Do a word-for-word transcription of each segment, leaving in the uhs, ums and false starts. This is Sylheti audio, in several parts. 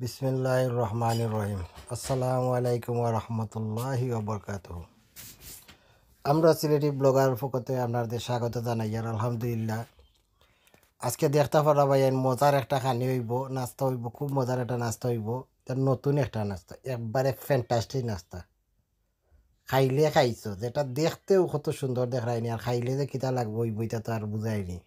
বিসমিল্লাহির রহমানির রহিম। আসসালামু আলাইকুম ওয়া রাহমাতুল্লাহি ওয়া বারাকাতুহু। আমরা সিলেটি ব্লগার পক্ষতে আপনাদের স্বাগত জানাই। আর আলহামদুলিল্লাহ, আজকে দেখতা পাররা ভাইয়াইন, মজার একটা খানি অইবো, নাস্তা অইবো, খুব মজার একটা নাস্তা অইবো। এটা নতুন একটা নাস্তা, একবারে ফ্যান্টাস্টিক নাস্তা। খাইলে খাইছো, যেটা দেখতেও কত সুন্দর দেখরায়নি, আর খাইলে যে কিতা লাগবো অইবো, ইটা তো আর বুঝায়নি।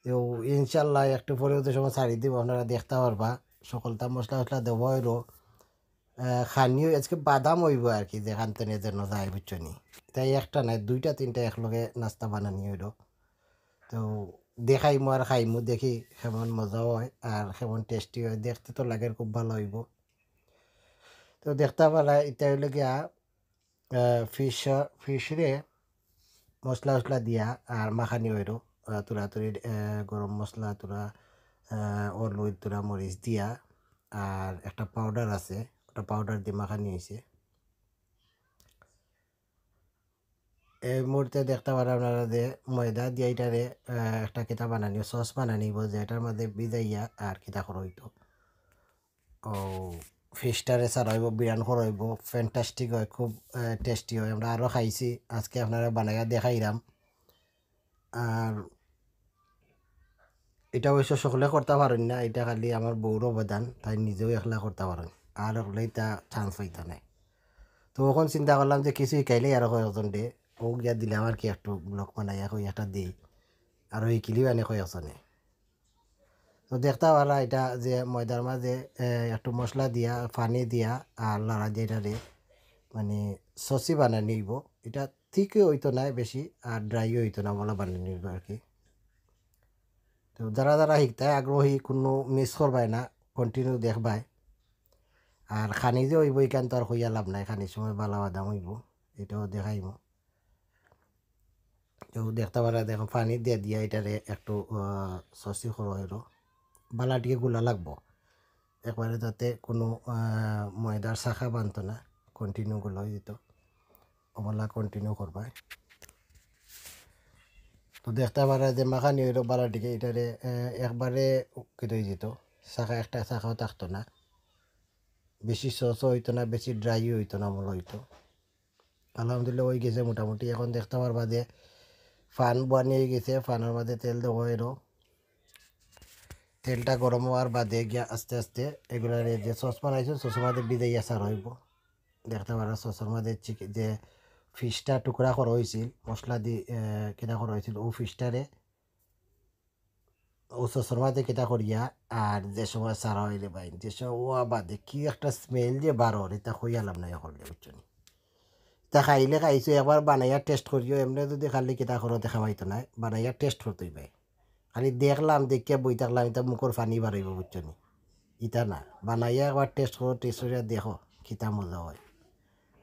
তো ইনশাল্লাহ একটু পরেও যে সময় ছাড়ি দিব, আপনারা দেখতা পারবা। সকলতা মশলা টশলা দেওয়া অইলো। আহ, খানিও আজকে বাদাম অইবো আর কি, যেখান থেকে যেন যায়, বুঝছো নি? তাই একটা নায়, দুইটা তিনটা একলগে নাস্তা বানানি অইলো। তো দেখাইমু আর খাইমু, দেখি কেমন মজা অয় আর কেমন টেস্টি অয়। দেখতে তো লাগের খুব ভালা অইবো। তো দেখতা পাররা, ইটা অইলো গিয়া আহ, ফিশ, ফিশরে মশলা উশলা দিয়া আর মাখানি অইলো, আহ, তুরা তুরি, আহ, গরম মশলা তুরা, আহ, হলুদ তুরা, মরিচ দিয়া, আর একটা পাউডার আছে, ওটা পাউডার দি মাখানি অইছে। এই মুহূর্তে দেখতা পাররা আপনারা যে ময়দা দিয়া ইটারে, আহ, একটা কিতা বানানি, সস বানানি অইবো, যেটার মাঝে ভিজাইয়া আর কিতা করা অইতো। ও ফিশটারে সারা অইবো, বিরান করা অইবো, ফ্যান্টাস্টিক অয়, খুব, আহ, টেস্টি অয়। আমরা আরও খাইছি, আজকে আপনারা বানাইয়া দেখাইরাম। আর ইটা অবশ্য সকলে করতা পারইন না, ইটা খালি আমার বউর অবদান, তাই নিজেও একলা করতা পারইন, আর অকলে ইতা চান্স পাইতা নায়। তো অখন চিন্তা করলাম যে কিছু হিকাইলে আরও কয়েকজনরে, ও গিয়া দিলাম আর কি, একটু ব্লগ বানাইয়া কই একটা দেই, আরও হিকিলিবা নে কয়েকজনে। তো দেখতা পাররা ইটা যে ময়দার মাঝে, এ, একটু মশলা দিয়া, পানি দিয়া আর লাড়া দিয়া ইটারে মানে সসি বানানি অইবো। ইটা থিকও অইতো নায় বেশি, আর ড্রাইও অইতো না, ভালা বানানি অইবো আর কি। তো যারা যারা হিকতায় আগ্রহী, কুনু মিস করবায় না, কন্টিনিউ দেখবায়। আর খানি যে অইবো, ইখান তো আর কইয়া লাভ নাই, খানির সময় ভালা বাদাম অইবো, ইটাও দেখাইমু। তো দেখতা পাররা, দেখো, পানি দিয়া দিয়া ইটারে একটু, আহ, সসি করা অইলো। ভালা টিকে গুলা লাগবো একবারে, যাতে কুনু, আহ, ময়দার শাখা বানতো না, কন্টিনিউ গুলা অই যেত। অবলা কন্টিনিউ করবায়। তো দেখতা পাররা যে মাখানি অইলো ভালা টিকে, ইটারে, আহ, একবারে কিতা অই যেত, শাখা একটা শাখাও থাকতো না, বেশি সসও অইতো না, বেশি ড্রাইও অইতো না, ভালা অইতো। আলহামদুলিল্লাহ, অই গেছে মোটামুটি। অখন দেখতা পারবা যে পান বওয়ানি অই গেছে, পানর মাঝে তেল দেওয়া অইলো। তেলটা গরম অওয়ার বাদে গিয়া আস্তে আস্তে এগুলারে যে সস বানাইছো, সসর মাঝে ভিজাইয়া সারা অইবো। দেখতা পাররা সসর মাঝে চিক-, যে ফিশটা টুকরা করা অইছিল, মশলা দি, এ, কিতা করা অইছিল, ও ফিশটারে ও সসর মাঝে কিতা করিয়া, আর যে সময় সারা অইলে ভাই, যে সময় ও বাদে কি একটা স্মেল যে বারর, ইতা কইয়া লাভ নাই অকলরে, বুঝছো নি? ইতা খাইলে খাইছো, একবার বানাইয়া টেস্ট করিও, এমনে যদি খালি কিতা করো দেখা পাইতো নায়, বানাইয়া টেস্ট করতে অইবো। খালি দেখলাম, দেখিয়া বই থাকলাম, ইতা মুখর পানি বারইবো, বুঝছো নি? ইতা না, বানাইয়া একবার টেস্ট করো, টেস্ট করিয়া দেখো কিতা মজা অয়।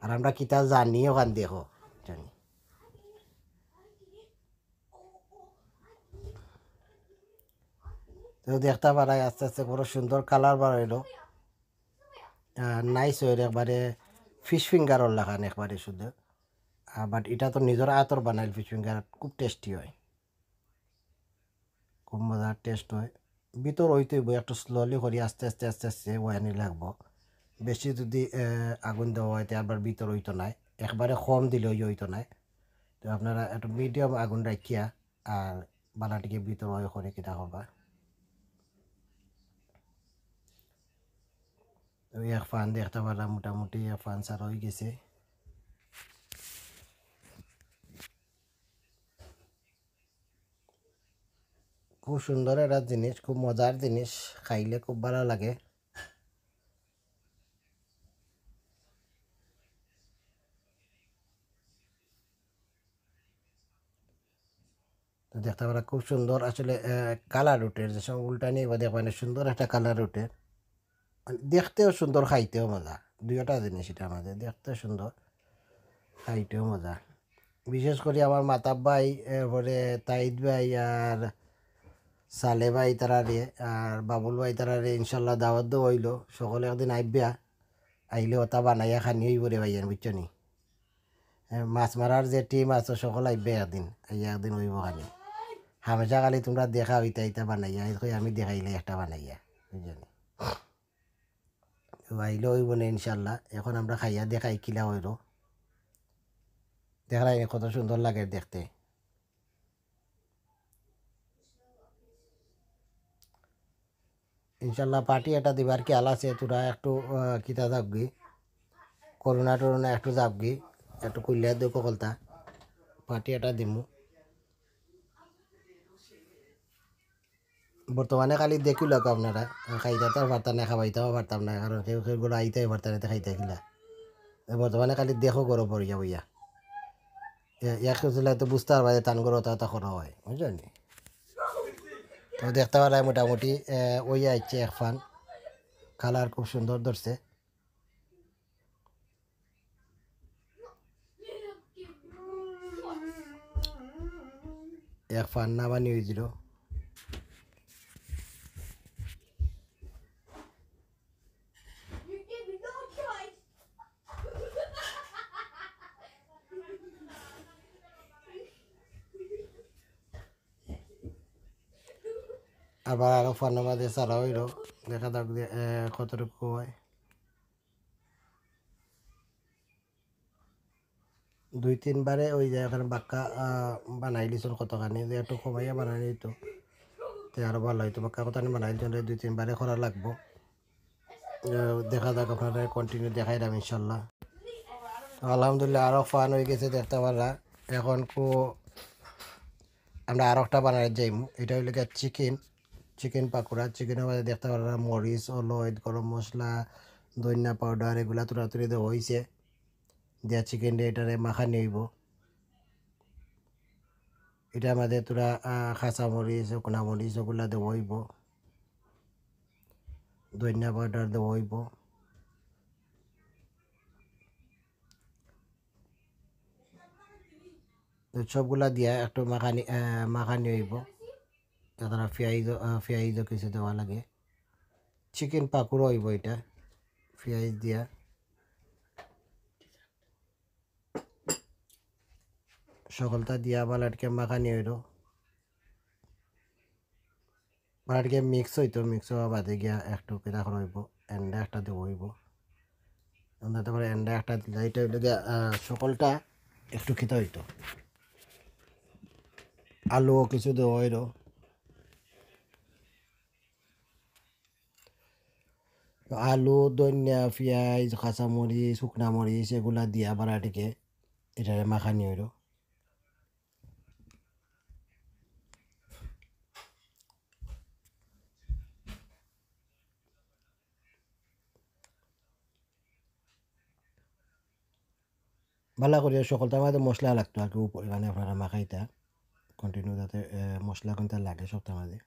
আর আমরা কিতা জানি অখান দেখো, বুঝছো নি? তো দেখতা পাররায় আস্তে আস্তে বড় সুন্দর কালার বার অইলো। আহ, নাইস অইলো একবারে, ফিশ ফিঙ্গারর লাখান একবারে শুধু। আহ, বাট ইটা তো নিজর আতর বানাইল ফিশ ফিঙ্গার, খুব টেস্টি অয়, খুব মজার টেস্ট অয়। ভিতর অইতে অইবো, একটু স্লোলি করি আস্তে আস্তে আস্তে আস্তে অওয়ানি লাগবো। বেশি যদি, আহ, আগুন দেওয়া অয় তে আবার ভিতর অইতো নায়, একবারে কম দিলেও অইতো নায়। তো আপনারা একটু মিডিয়াম আগুন রাখিয়া আর বালাটিকে ভিতর অয় করে কিতা করবা। তো এক ফান দেখতা পাররা মোটামুটি এক ফান সারা অই গেছে। খুব সুন্দর একটা জিনিস, খুব মজার জিনিস, খাইলে খুব ভালা লাগে। তো দেখতা পাররা খুব সুন্দর আসলে, আহ, কালার উঠের, যে সময় উল্টানি বা দেখবা না সুন্দর একটা কালার উঠের। মানে দেখতেও সুন্দর, খাইতেও মজা, দুইটা জিনিস ইটার মাঝে, দেখতেও সুন্দর, খাইতেও মজা। বিশেষ করি আমার মাতাব ভাই, এরপরে তাইদ ভাই আর সালে ভাই তারারে আর বাবুল ভাই তারারে ইনশাল্লাহ দাওয়াত দেওয়া অইলো। সকলে একদিন আইবা, আইলে ওটা বানাইয়া খানি অইবো রে ভাইয়াইন, বুঝছো নি? এ, মাছ মারার যে টিম আছে সকল আইবা একদিন, আইয়া একদিন অইবো খানি। হামেশা খালি তুমরা দেখা অইতা ইতা বানাইয়া, এই কই আমি দেখাইলে একটা বানাইয়া, বুঝছো নি? খাইলে অইবো না ইনশাল্লাহ। এখন আমরা খাইয়া দেখাই কিলা অইলো। দেখরায়নি কত সুন্দর লাগে দেখতে। ইনশাল্লাহ party এটা দিবার খেয়াল আছে, তোরা একটু, আহ, কিতা যাবগি, করোনা টরোনা একটু যাবগি, একটু খুললে দেখো কলতা, party এটা দিমু। বর্তমানে খালি দেখিলাউক্কা আপনারা, খাইতা তো আর পারতাম না, খাওয়াইতাও পারতাম না, কারণ কেউ কেউ গুলো আইতাই পারতা না, তে খাইতা কিলা। এ বর্তমানে খালি দেখো গরো পড়িয়া বইয়া। এ-, এক কিছু তো বুঝতে পারবা যে তান গরো তা তা করা হয়, বুঝলেন নি? তো দেখতে পারা মোটামুটি, এ, ওই আইছে এক ফান। কালার খুব সুন্দর ধরছে। এক ফান না বানি হয়ে দিল। আবার আরো ফান্না মাঝে ছাড়া হইল, দেখা যাক যে, এ, কতটুকু হয়। দুই তিনবারে ওই যে এখানে বাক্কা, আহ, বানাই লিছুন কতখানি, যে একটু কমাইয়া বানাই নিত, তে আরো ভালো হইতো। বাক্কা কতখানি বানাই লিছুন, দুই তিনবারে করা লাগবো। আহ, দেখা যাক, আপনারা continue দেখাইলাম ইনশাল্লাহ। তো আলহামদুলিল্লাহ, আরো ফান হয়ে গেছে দেখতে পাররা। এখন কো আমরা আরো একটা বানাই যাইমু, এটা হইলো গিয়া চিকেন, চিকেন পাকোড়া। চিকেনের মধ্যে দেখতে পাররা মরিচ, হলুদ, গরম মশলা, ধনিয়া পাউডার, এগুলা তুরাতুরি দেওয়া হইছে। দিয়া চিকেন দিয়ে এটারে মাখানি হইব। এটার মাঝে তোরা, আহ, কাঁচা মরিচ, শুকনা মরিচ ওগুলা দেওয়া হইব, ধনিয়া পাউডার দেওয়া হইব। তো সবগুলা দিয়া একটু মাখানি, আহ, মাখানি হইব। তারপরে পিঁয়াজ, আহ, পিঁয়াজ কিছু দেওয়া লাগে। চিকেন পাকোড়া হইব এটা, পিঁয়াজ দিয়া। সকলটা দিয়া বালাটকে মাখানি হইল। বালাটকে মিক্স হইতো, মিক্স হওয়া বাদে গিয়া একটু কিতা করা হইব, এন্ডা একটা দেওয়া হইব। এন্ডা তারপরে এন্ডা একটা দিলে এটা হইল গিয়া, আহ, সকলটা একটু কিতা হইতো। আলুও কিছু দেওয়া হইল। তো আলু, ধনিয়া, পিঁয়াজ, কাঁচামরিচ, শুকনা মরিচ এগুলা দিয়া বালাটকে এটারে মাখানি হইল। ভালা করিয়া সকলটার মাঝে মশলা লাগতো আর কি, উপরে মানে আপনারা মাখাইতা কন্টিনিউ যাতে, এ, মশলা কোনটা লাগে সবটার মাঝে।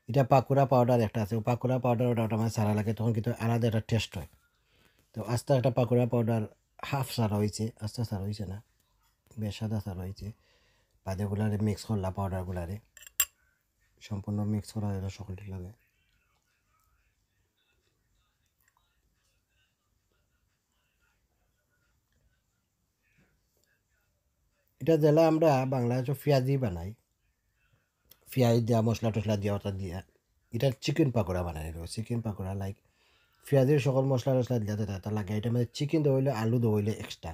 এটা পাকোড়া পাউডার একটা আছে, ও পাকোড়া পাউডার ওটা, ওটা মানে ছাড়া লাগে, তখন কিন্তু আলাদা একটা টেস্ট হয়। তো আস্তা একটা পাকোড়া পাউডার হাফ ছাড়া হইছে, আস্তা ছাড়া হইছে না, বেশ সাদা ছাড়া হইছে। বাদে ওগুলারে মিক্স করলা, পাউডারগুলারে সম্পূর্ণ মিক্স করা হইল সকলটির লগে। এটা যেলা আমরা বাংলাদেশে পিঁয়াজি বানাই, পিঁয়াজ দিয়া, মশলা টশলা দিয়া, ওটা দিয়া, এটা চিকেন পাকোড়া বানাই নিল। চিকেন পাকোড়া লাইক পিঁয়াজের সকল মশলা টশলা দিয়া যেটা এটা লাগে, এটা মানে চিকেন দেওয়া হইলে, আলু দেওয়া হইলে এক্সট্রা,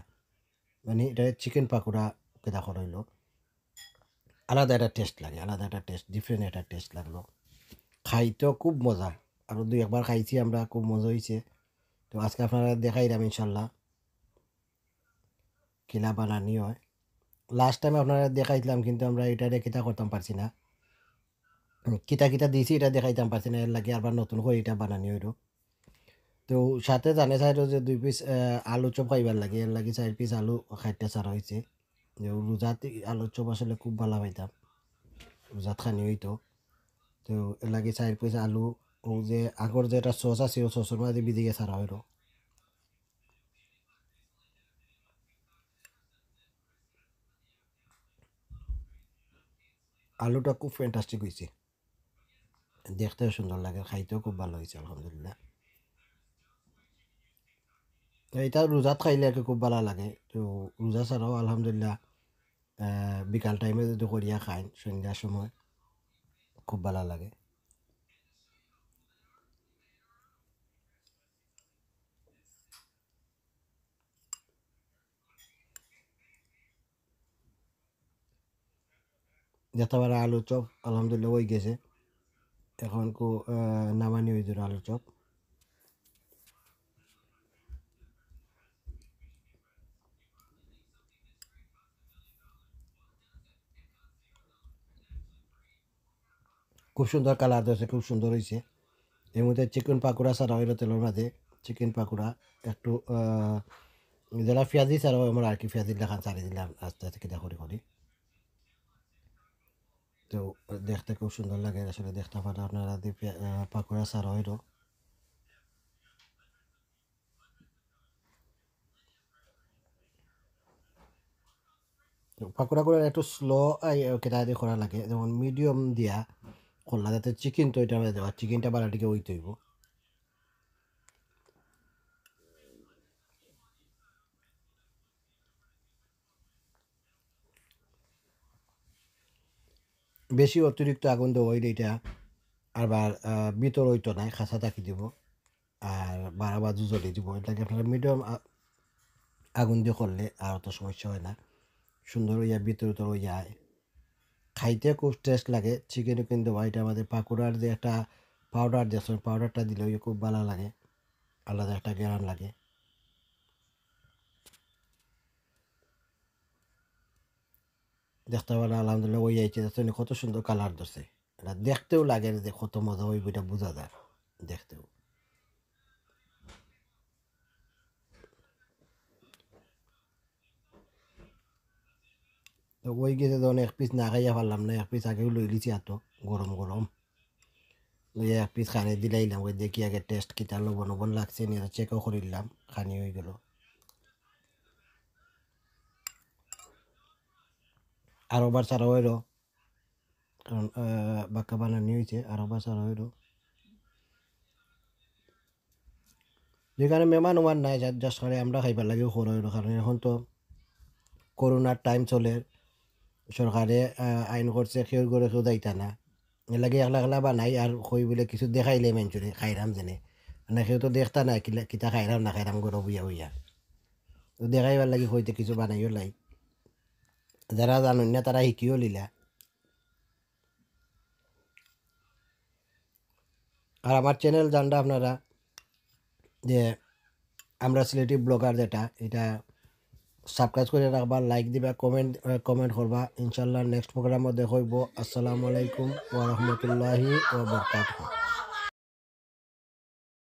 মানে এটা চিকেন পাকোড়া কেটা করা হইলো, আলাদা একটা টেস্ট লাগে, আলাদা একটা টেস্ট, ডিফারেন্ট একটা টেস্ট লাগলো। খাইতেও খুব মজা, আরও দুই একবার খাইছি আমরা, খুব মজা হইছে। তো আজকে আপনারা দেখাইলাম ইনশাল্লাহ কিলা বানানি হয়। লাস্ট টাইম আপনারা দেখাইছিলাম, কিন্তু আমরা এটারে কিতা করতাম পারছি না, কিতা কিতা দিছি এটা দেখাইতাম পারছি না, এর লাগি আবার নতুন করে এটা বানানি হইল। তো সাথে জানে চাইলো যে দুই পিস, আহ, আলু চপ খাইবার লাগি, এর লাগি চার পিস আলু খাইতে সারা হইছে। যে রোজাত আলু চপ আসলে খুব ভালা পাইতাম, রোজাত খানি হইতো। তো এর লাগি চার পিস আলু, ও যে আগর যে একটা সস আছে, ও সসর মাঝে ভিজিয়ে সারা হইল। আলুটা খুব ফ্যান্টাস্টিক হইছে, দেখতেও সুন্দর লাগে, খাইতেও খুব ভালা হইছে, আলহামদুলিল্লাহ। তো এটা রোজাত খাইলে আর কি খুব ভালা লাগে। তো রোজা ছাড়াও আলহামদুলিল্লাহ, আহ, বিকাল টাইমে যদি করিয়া খাইন সন্ধ্যার সময়, খুব ভালা লাগে। দেখতা পাররা আলু চপ আলহামদুলিল্লাহ অই গেছে। এখন কু-, আহ, নামানি অইতো আলু চপ। খুব সুন্দর কালার ধরছে, খুব সুন্দর অইছে। এর মধ্যে চিকেন পাকোড়া ছাড়া অইলো তেলর মাঝে, চিকেন পাকোড়া একটু, আহ, যেলা পিয়াজি ছাড়া অয় আমার আর কি, পিয়াজির লাখান ছাড়ি দিলাম আস্তে আস্তে কিতা করি করি। তো দেখতে খুব সুন্দর লাগে আসলে, দেখতা পাররা আপনারা যে পিয়া-, আহ, পাকোড়া ছাড়া অইলো। তো পাকোড়া করার একটু স্লো আই, কিতা দিয়া করা লাগে, যেমন মিডিয়াম দিয়া করলা যাতে চিকেন তো ইটার মাঝে দেওয়া, চিকেনটা বালা টিকে অইতে অইবো। বেশি অতিরিক্ত আগুন দেওয়া অইলে ইটা আবার, আহ, ভিতর অইতো নায়, খাসা থাকি দিবো, আর বারা বাজু জ্বলি দিবো। এর লাগি আপনারা মিডিয়াম আ-, আগুন দিয়া করলে আর অত সমস্যা অয় না, সুন্দর অইয়া ভিতর ভিতর অইয়া আয়। খাইতে খুব টেস্ট লাগে। চিকেনও কিন্তু ইটার মাঝে পাকোড়ার যে একটা পাউডার দেখছেন, পাউডারটা দিলে অউ খুব বালা লাগে, আলাদা একটা ঘেরান লাগে। দেখতা পাররা আলহামদুলিল্লাহ অই আইছে, দেখছেন কত সুন্দর কালার ধরছে। ইটা দেখতেও লাগে যে কত মজা অইবো, ইটা বুঝা যায় দেখতেও। তো অই গেছে, যখন এক পিস না খাইয়া পারলাম না, এক পিস আগেউ লইলিছি আতো গরম গরম। লইয়া এক পিস খানি দিলাইলাম, অই দেখি আগে টেস্ট কিতা, লবণ লবণ লাগছে নি, চেকও করিলাম, খানি অই গেলো। আরোবার ছাড়া অইলো, কারণ, আহ, বাক্কা বানানি অইছে, আরোবার ছাড়া অইলো। যেখানে মেহমান ওমান নাই, যা-, just করে আমরা খাইবার লাগিউ করা অইলো, কারণ এখন তো করোনার টাইম চলের, সরকারে, আহ, আইন করছে কেউর ঘরো কেউ যাইতা না। এর লাগি একলা একলা বানাই আর কই বুলে কিছু দেখাইলে মাইনষরে খাইরাম যেনে। মানে কেউ তো দেখতা না কিলা-, কিতা খাইরাম না খাইরাম ঘরো বইয়া বইয়া। তো দেখাইবার লাগি কইতে কিছু বানাইও লাই। যারা জানইন না তারা হিকিও লিলা। আর আমার চ্যানেল জানরা আপনারা যে আমরা সিলেটি ব্লগার যেটা, ইটা সাবস্ক্রাইব করি রাখবা, লাইক দিবা, কমেন্ট, আহ, কমেন্ট করবা। ইনশাআল্লাহ নেক্সট প্রোগ্রামো দেখা অইবো। আসসালামু আলাইকুম ওয়া রাহমাতুল্লাহি ওয়া বারাকাতুহু।